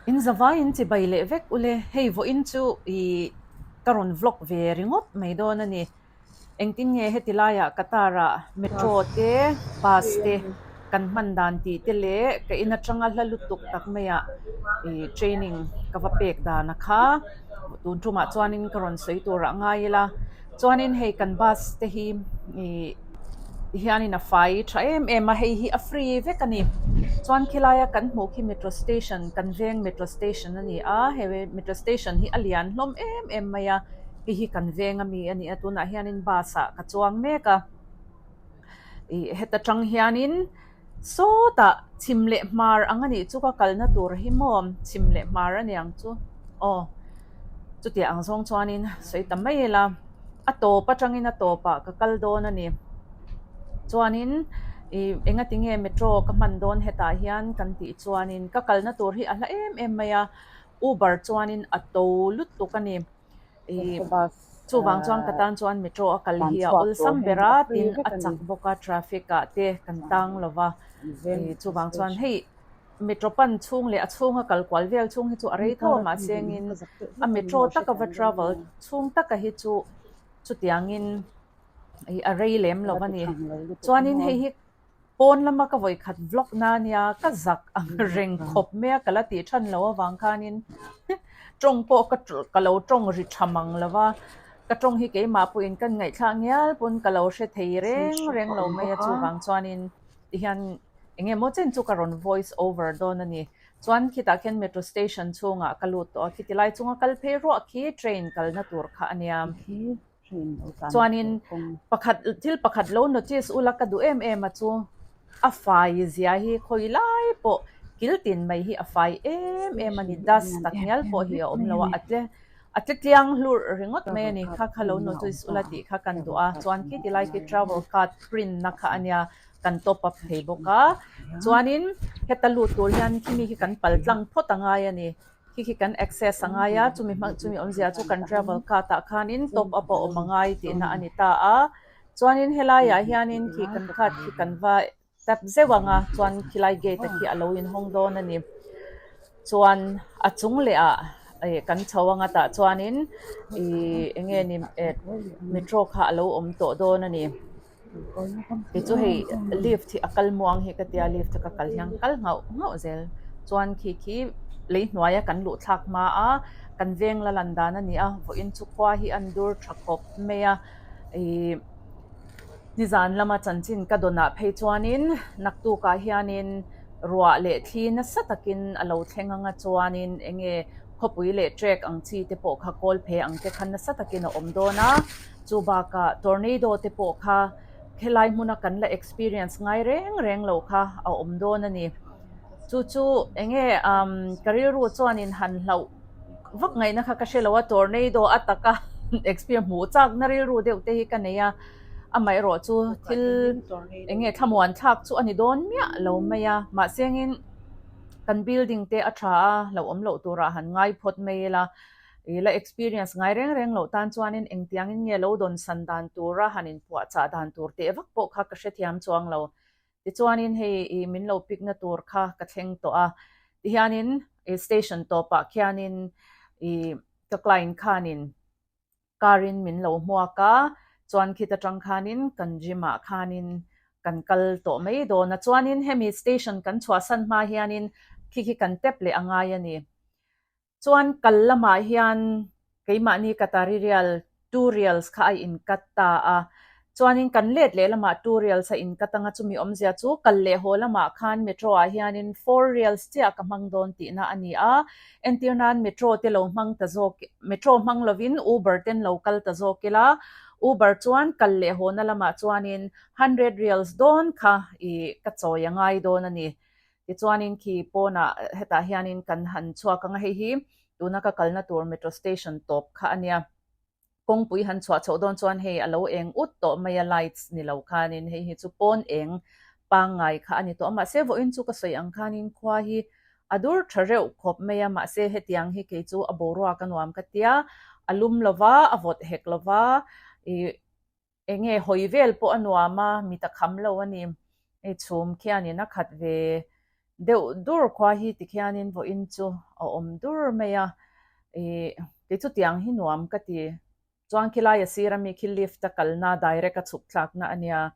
In zavaiin chibai leh vek ule, hei vawiin chu ih ka rawn vlog ve ringawt mai dawn a ni. Engtin nge heti laiah Qatar-ah metro te, bus te kan hman dan tih te leh ka in atanga hla lutuk tak maiah ih training ka va pek dan a kha tun tumah chuanin ka rawn sawi turah ngai ila. Chuanin hei kan bus te hi ih hianin a fai tha em em a, hei hi a free vek a ni. Chuan khilaia kan hmuh khi metro station kan veng metro station a ni a, he metro station hi a lian hlawm em em mai a. Hei hi kan veng ami a ni a tunah hianin bus ah ka chuang mek a ih heta tang hianin sawtah chhim leh hmar ang a nih chu ka kalna tur hi maw chhim leh hmar a ni ang chu aw chutiang ang zawng chuanin sawi ta mai ila a tawp atangin a tawpah ka kal dawn a ni chuanin ih engati nge metro ka hman dawn hetah hian kan tih chuanin ka kalna tur hi a hla em em mai a uber chuanin a to lutuk a ni. Ih chuvang chuan ka tan chuan metro a kal hi a awlsam ber a tin a chak bawk a traffic ah te kan tang lo va ih chuvang chuan hei metro pan chhung leh a chhunga kal kual vel chhung hi chu a rei tho a mahse engin a metro taka va travel chhung taka hi chu chutiangin ih a rei lem lo a ni chuanin hei hi. Pawn lama ka vawi khat vlog na nia ka zak ang reng khawp mai a, ka la tih than lo avang khanin tawng pawh ka ka lo tawng ri tha mang lo va, ka tawng hi keimah pawhin kan ngaihthlak ngial pawn ka lo hre thei reng reng lo mai a, chuvang chuanin tihian eng emaw chen chu ka rawn voice over dawn a ni. Chuan khitah khian metro station chhungah ka lut tawh a, khiti lai chunga kal phei ruah khi train kalna tur kha a nia. Chuanin pakhat thil pakhat lo notice ula ka duh em em a chu a fai zia hi khawi lai pawh kil tin mai hi a fai em em a ni dust tak ngial pawh hi a awm lo a a tle a tle tliang hlurh ringawt mai a ni kha kha lo notice ula tih kha kan duh a chuan khi ti lai khi travel card print na kha a nia kan top up thei bawk a chuanin heta lut tur hian khimi khi kan pal tlang phawt a ngai a ni. Khi khi kan access a ngai a, chumi hmang chumi awmzia chu kan travel card ah khanin top up a awm a ngai tihna a ni ta a. Chuanin helaiah hianin khi kan card khi kan va tap zeuh ang a, chuan khilai gate a khi a lo inhawng dawn a ni. Chuan a chung leh ah ih kan chho ang a tah chuanin ih eng nge ni eh metro kha a lo awm tawh dawn a ni. Kei chu hei lift hi a kal muang hi ka tia lift a ka kal hian kal nghauh nghauh zel chuan khi khi lei hnuaia kan luh thlak hma a kan veng la lan dan a ni a vawiin chu khua hi an dur tha khawp mai a ihh nizan lama chanchin ka dawnah phei chuanin naktukah hianin ruah leh thli nasa takin a lo thleng anga chuanin eng nge khawpui leh trek ang chi te pawh kha kawl phe ang te kha nasa takin a awm dawn a. Chu bakah tornado te pawh kha helai hmuna kan la experience ngai reng reng lo kha a awm dawn a ni. Chu chu eng nge umm ka rilru chuanin han hlauh vak ngaihna kha ka hre lo a, tornado a taka experience hmuh chakna rilru deuh te hi ka nei a, amaherawh chu thil eng nge thlamuan thlak chu a ni dawn miah lo mai a, mahse engin kan building te a tha a, hlauhawm loh turah han ngai phawt mai ila. I la experience ngai reng reng loh tan chuanin engtiangin nge lo dawn san dan tura han inpuahchah dan tur teh vak pawh kha ka hrethiam chuang lo. Tichuanin hei i min lo pick na tur kha ka thleng tawh a, tihianin i station tawpah khianin i ka client khanin car in min lo hmuak a, chuan khit atang khanin kan gym ah khanin kan kal tawh mai dawn a, chuanin hemi station kan chhuahsan hma hianin khi khi kan tap leh a ngai a ni. Chuan kal lamah hian keimahni Qatari Rial two rials kha a inkat ta a, chuanin kan let leh lamah two rials a inkat anga chumi awmzia chu kal leh haw lamah khan metro ah hianin four rials chiah ka hmang dawn tihna a ni a, entir nan metro te lo hmang ta zawk metro hmang lovin Uber ten lo kal ta zawk ila, Uber chuan kal leh hawna lamah chuanin hundred rials dawn kha ih ka chawi a ngai dawn a ni. Tichuanin khi pawnah hetah hianin kan han chhuak ang a, hei hi tuna ka kalna tur metro station tawp kha a nia. Kawngpui han chhuah chhoh dawn chuan hei a lo eng ut tawh mai a, lights ni lo khanin hei hi chu pawn eng pangngai kha a ni tawh a, mahse vawiin chu ka sawi ang khanin khua hi a dur tha reuh khawp mai a, mahse hetiang hi kei chu a boruak a nuam ka tia, a lum lova, a vawt hek lova, ih Eng nge hawi vel pawh a nuam a, mit a kham lo a ni. Hei chhum khianin a khat ve Deuh dur khua hi tikhianin vawiin chu a awm dur mai a, ih kei chu tiang hi nuam ka ti. Chuan khilai a sir ami khi lift a kalna direct a chhuk thlakna a nia.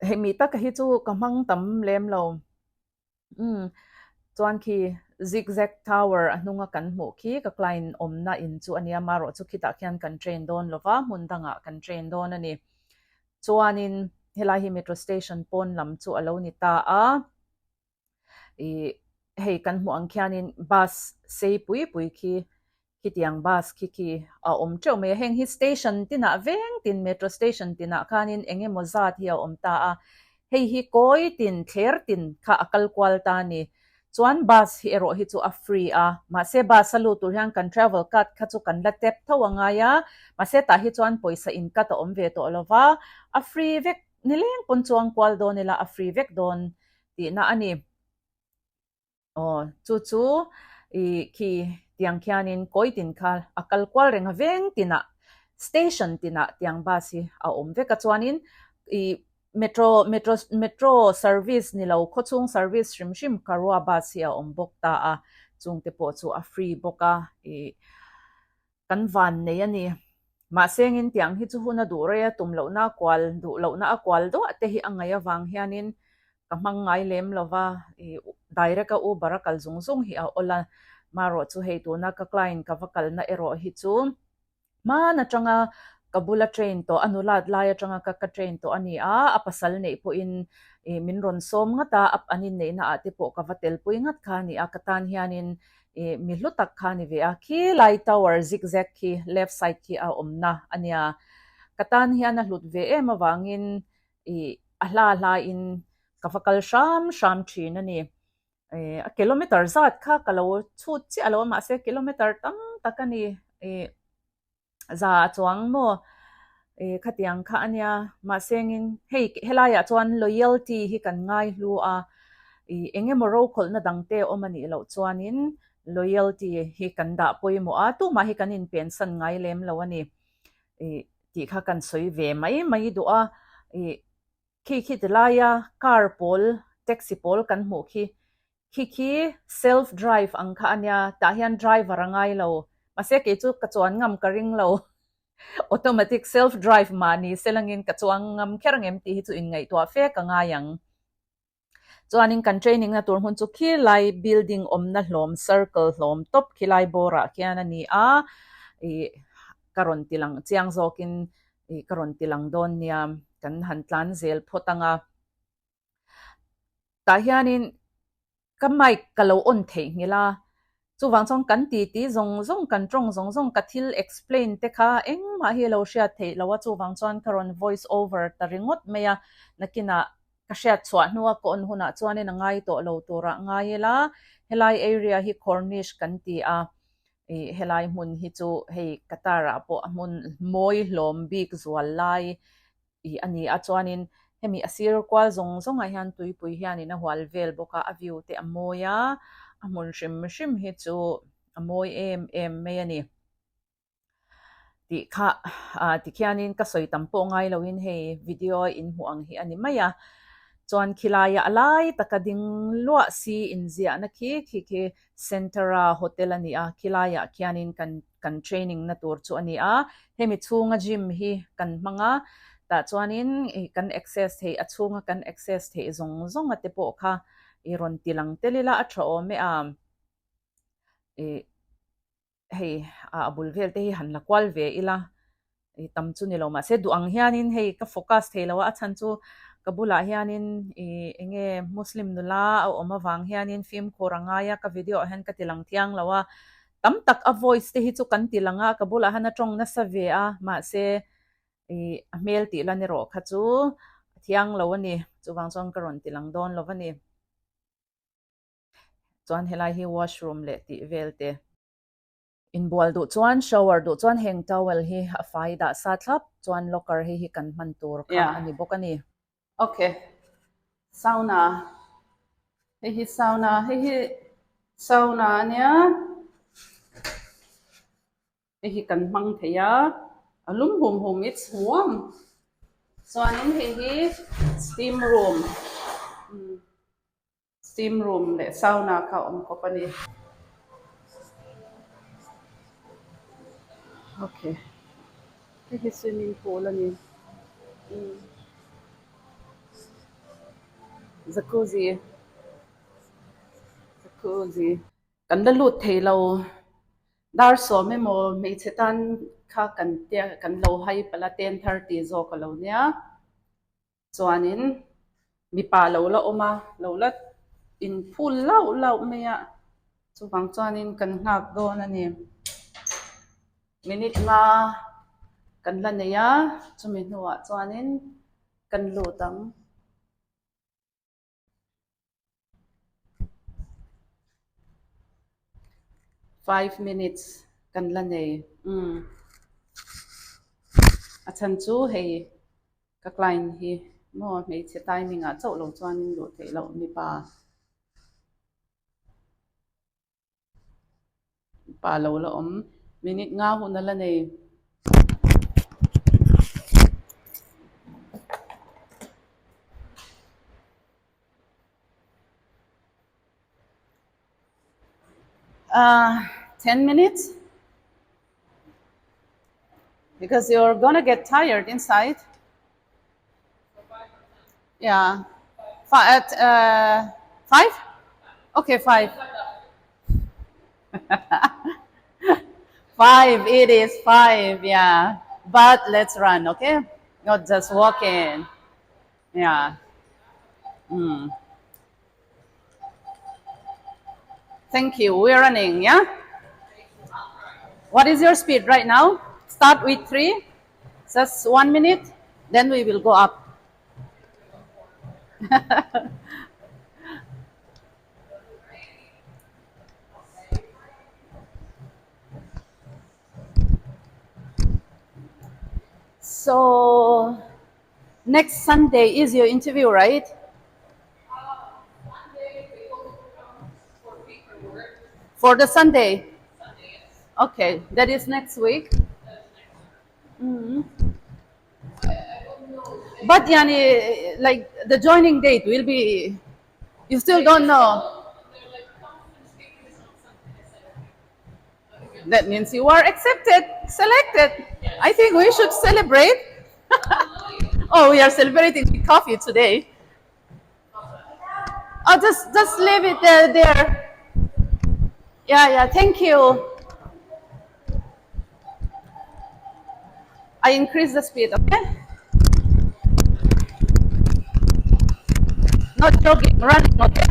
Hemi taka hi chu ka hmang tam lem lo. Umm chuan khi zig zag tower a hnunga kan hmuh khi ka client awmna in chu a nia marawh chu khitah khian kan train dawn lo va hmun dangah kan train dawn a ni. Chuanin helai hi metro station pawn lam chu a lo ni ta a, ih hei kan hmuh ang khianin bus sei pui pui khi khitiang bus khi khi a awm teuh mai a, heng hi station tinah veng tin metro station tinah khanin eng emaw zat hi a awm ta a, hei hi kawi tin thler tin kha a kal kual ta a ni. Chuan bus hi erawh hi chu a free a, mahse bus a lut tur hian kan travel card kha chu kan la tap tho a ngai a, mahse tah hi chuan pawisa in cut a awm ve tawh lo va, a free vek nileng pawn chuang kual dawn ila a free vek dawn tihna a ni. Aw chu chu ih khi tiang khianin kawi tin kha a kal kual reng a veng tinah station tinah tiang bus hi a awm vek a chuanin ih Metro, metro, metro service ni lo, khawchhung service hrim hrim Karua bus hi a awm bawk ta a, chungte pawh chu a free bawk a, ih kan van nei a ni. Mahse engin tiang hi chu hun a duh rei a, tum lohna a kual, duh lohna a kual duah te hi a ngaih avang hianin ka hmang ngai lem lo va, ih direct a Uber a kal zung zung hi a awl a, marawh chu hei tuna ka client ka va kalna erawh hi chu Hman atanga ka bula train tawh, a nulat lai atanga ka ka train tawh a ni a, a pasal neih pawhin ih min rawn sawm ngat a, an inneihna ah te pawh ka va telpui ngat kha a ni a, ka tan hianin ih mi hlu tak kha a ni ve a, khilai tower zig zag khi left side khi a awmna a nia, ka tan hian a hlut ve em avangin ih a hla hlain ka va kal hram hram thin a ni. Eh a kilometer zat kha ka lo chhut chiah lo a mahse kilometer tam tak a ni ih za a chuang maw ih khatiang kha a nia mahse engin hei helaiah chuan loyalty hi kan ngai hlu a ih eng emaw rokhawlhna dang te awm a nih loh chuanin loyalty hi kan dah pawimawh a tumah hi kan inpensan ngai lem lo a ni ih tih kha kan sawi ve mai mai duh a ih. Khi khi ti laia car pawl, taxi pawl kan hmuh khi, khi khi self drive ang kha a nia, tah hian driver a ngai lo. Mahse kei chu ka chuan ngam ka ring lo. Automatic self drive mahni selangin ka chuang ngam kher ang em tih hi chu inngaihtuah fe ka ngai ang. Chuanin kan training na tur hmun chu khilai building awmna hlawm circle hlawm tawp khilai bawrah khian a ni a, ih ka rawn ti lang chiang zawkin ih ka rawn ti lang dawn nia kan han tlan zel phawt ang a. Tah hianin ka mic ka lo on theihnghilh a, Chuvang chuan kan titi zawng zawng, kan tawng zawng zawng, ka thil explain te kha engmah hi a lo hriat theih lo a, chuvang chuan ka rawn voice over ta ringawt mai a, nakinah ka hriat chhuah hnua ka on hunah chuanin a ngai tawh lo turah ngai ila, helai area hi Corniche kan ti a, ih helai hmun hi chu hei Qatar ah pawh a hmun mawi hlawm bik zual lai ih a ni a chuanin hemi a sir kual zawng zawngah hian tuipui hianin a hual vel bawk a a view te a mawi a a hmun hrim hrim hi chu a mawi em em mai a ni tih kha ah tikhianin ka sawi tam pawh ngai loin hei video a inhmuh ang hi a ni mai a chuan khilaia a lai taka ding luah si inziahna khi khi khi Centera hotel a ni a khilaiah khianin kan kan training na tur chu a ni a, hemi chhunga gym hi kan hmang a, tah chuanin ih kan access theih a chhunga kan access theih zawng zawng a te pawh kha ih rawn ti lang tel ila a tha awm e a, ih hei a bul vel te hi han la kual ve ila. I tam chu ni lo mahse duh ang hianin hei ka focus thei lo a, a chhan chu ka bulah hianin i eng nge Muslim nula a awm avang hianin fimkhur a ngai a, ka video ah hian ka ti lang thiang lo a, tam tak a voice te hi chu kan ti lang a, ka bulah hian a tawng nasa ve a, mahse i a hmel tih lan erawh kha chu a thiang lo a ni, chuvang chuan ka rawn ti lang dawn lo a ni. Chuan helai hi washroom leh tih vel te. Inbual duh chuan shower duh chuan heng towel hi a fai dah sa thlap chuan locker hei hi kan hman tur kha a ni bawk a ni. Ok sauna hei hi sauna hei hi sauna a nia hei hi kan hmang thei a a lum hum hum it's warm chuanin hei hi steam room. Steam room leh sauna kha a awm kawp a ni. Okay. Hei hi swimming pool a ni. Umm. Jacuzzi. Jacuzzi. Kan la lut thei lo. Dar sawm emaw hmeichhe tan kha kan tia kan lo hai palh a 10:30 zawk a lo nia. Chuanin mipa lo la awm a, lo la inphul lauh lauh mai a, chuvang chuanin kan nghak dawn a ni. Minute nga kan la nei a, chumi hnuah chuanin kan lut ang. 5 minutes kan la nei. Umm a chhan chu hei ka client hi maw hmeichhe timing ah chauh lo chuanin luh theih loh mipa pa lo la awm minute nga hun a la nei. Ah 10 minutes because you're gonna get tired inside. Yeah. At 5? Okay, 5. 5, it is 5, yeah. But let's run, okay? Not just walking. Yeah. Thank you. We're running, yeah? What is your speed right now? Start with 3. Just 1 minute, then we will go up. So next Sunday is your interview, right? For the Sunday. Okay, that is next week. But yani, like the joining date will be, you still don't know. That means you are accepted, selected. I think we should celebrate. Oh, we are celebrating with coffee today. Oh, just leave it there. there. Yeah. Thank you. I increase the speed, okay? Not jogging, running, okay?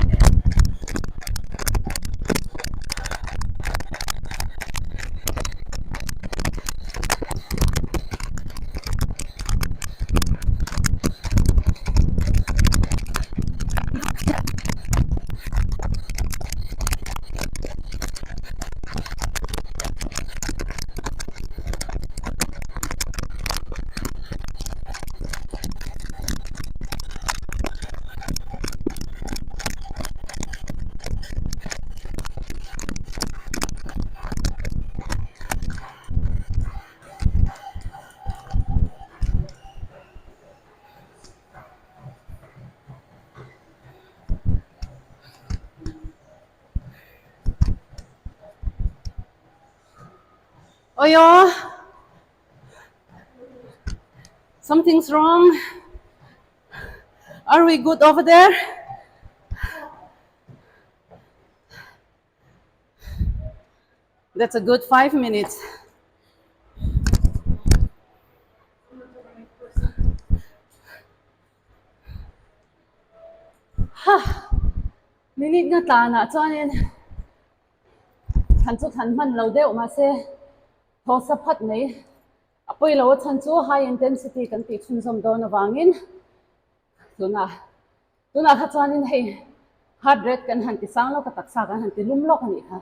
Oh yeah. Something's wrong. Are we good over there? That's a good 5 minutes. Ha! Minute nga tlanah chuanin thlan chu thlan hman lo deuh mahse thaw sa phat mai a pawi lo a chhan chu high intensity kan tih chhunzawm dawn avangin tunah tunah kha chuanin hei heart rate kan han ti sang lawk a taksa kan han ti lum lawk a nih kha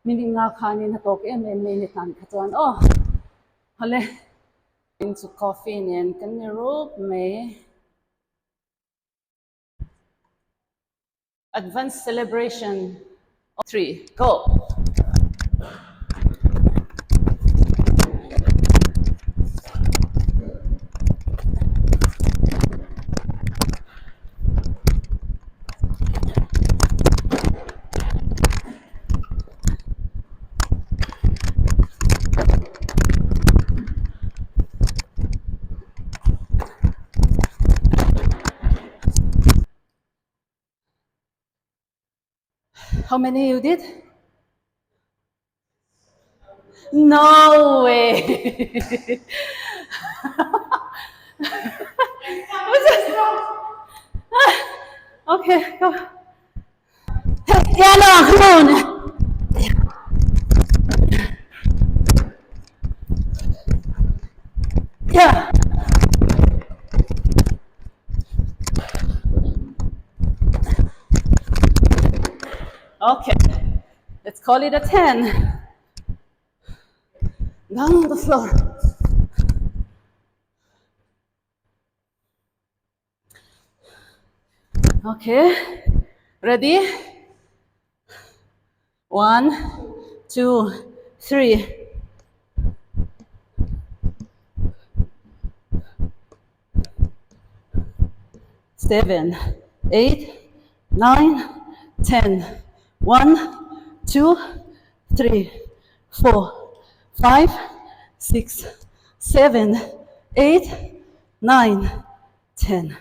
minute nga khanin a tawk em em mai ni tan kha chuan aw hawle in chu coffee nen kan ni rup mai. Advanced celebration. Three, go. How many you did? No way! Okay, go. Yalla, come on. Yeah. Okay, let's call it a 10. Down on the floor. Okay, ready? 1, 2, 3. 7, 8, 9, 10. 1, 2, 3, 4, 5, 6, 7, 8, 9, 10.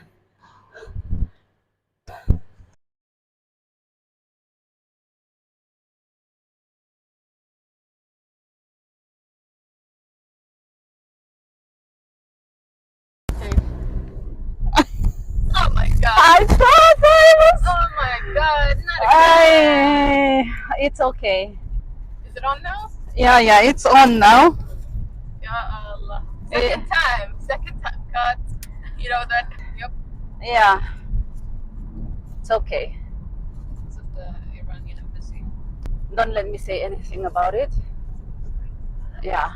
Oh my god. I thought I was. Oh my god. Not again. I, it's okay. Is it on now? Yeah, yeah, it's on now. Ya Allah. Second time. Second time. Cut. You know that. Yep. Yeah. It's okay. This is the Iranian embassy. Don't let me say anything about it. Yeah.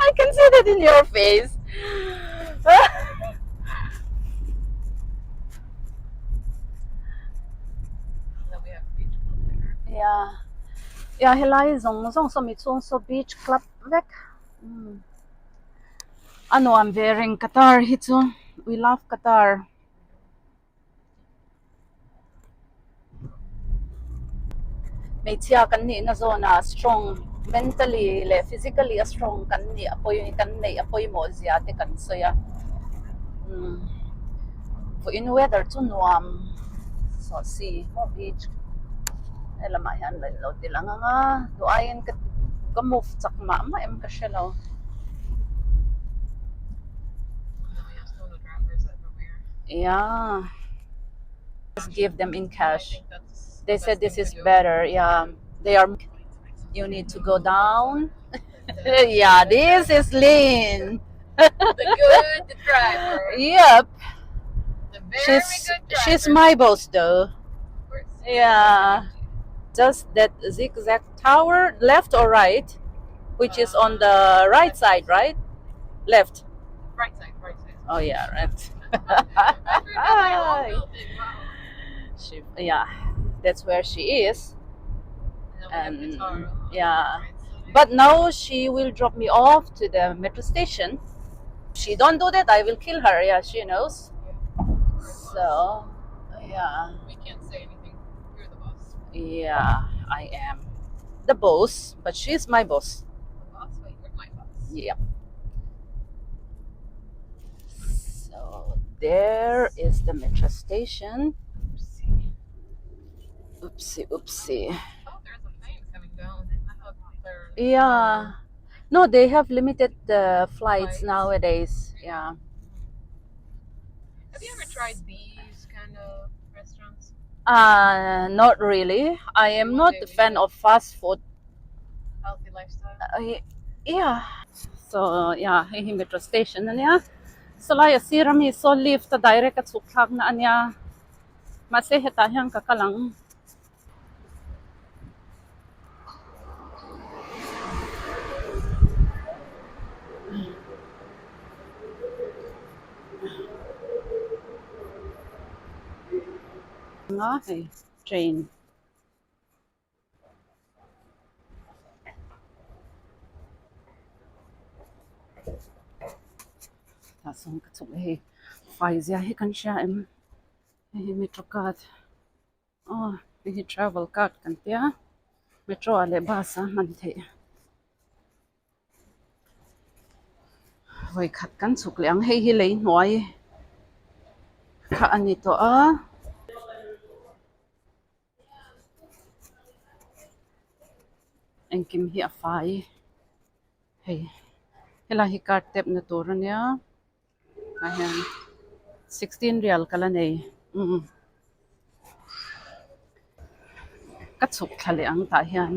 I can see that in your face. And then we have beach club there. Yeah. Yeah, helai zawng zawng saw mi chhung saw beach club vek. Mm. A nuam ve reng Qatar hi chu. We love Qatar. Hmeichhia kan nihna zawnah strong mentally leh physically a strong kan nih a pawi kan neih a pawimawh zia te kan sawi a umm vawiin weather chu nuam sawh si maw beach helamah hian lo inlo ti lang ang a duh aiin ka ka move chak mah mah em ka hre lo. Yeah. Just give them in cash. They said this is better. Yeah. They are you need to go down. Yeah, this is Lynn. The good driver. Yep. The very She's good driver. she's my boss though. Of course. Yeah. Just that zigzag tower, left or right? Which is on the right side, right? Left. Right side, right side. Oh yeah, right. I forgot my own building. Wow. She yeah, that's where she is. And then we have And Qatar on the yeah. right side. But now she will drop me off to the metro station. She don't do that, I will kill her. Yeah, she knows. So, yeah. We can't say anything. You're the boss. Yeah, I am the boss, but she's my boss. The boss? Wait, you're my boss. Yep. So there is the metro station. Oopsie. Oopsie, oopsie. Oh, there's a plane coming down. I thought they're Yeah. No, they have limited flights Flights. nowadays. Yeah. Have you ever tried these kind of restaurants? Not really. I am One not day a we fan should. of fast food. Healthy lifestyle. Yeah. So yeah, hei hi metro station ania. Sawlai a sir ami saw lift a direct a chhuk thlak na ania. Mahse hetah hian ka kal ang. Nga hei train. Tah sawn ka chhuk leh hei fai zia hi kan hria em hei hi metro card aw hei hi travel card kan tia metro ah leh bus a hman theih. Vawi khat kan chhuk leh ang, hei hi lei hnuai kha a ni tawh a. Engkim hi a fai hei helai hi card tap na tur a nia tah hian 16 rial ka la nei umm ka chhuk thla leh ang tah hian.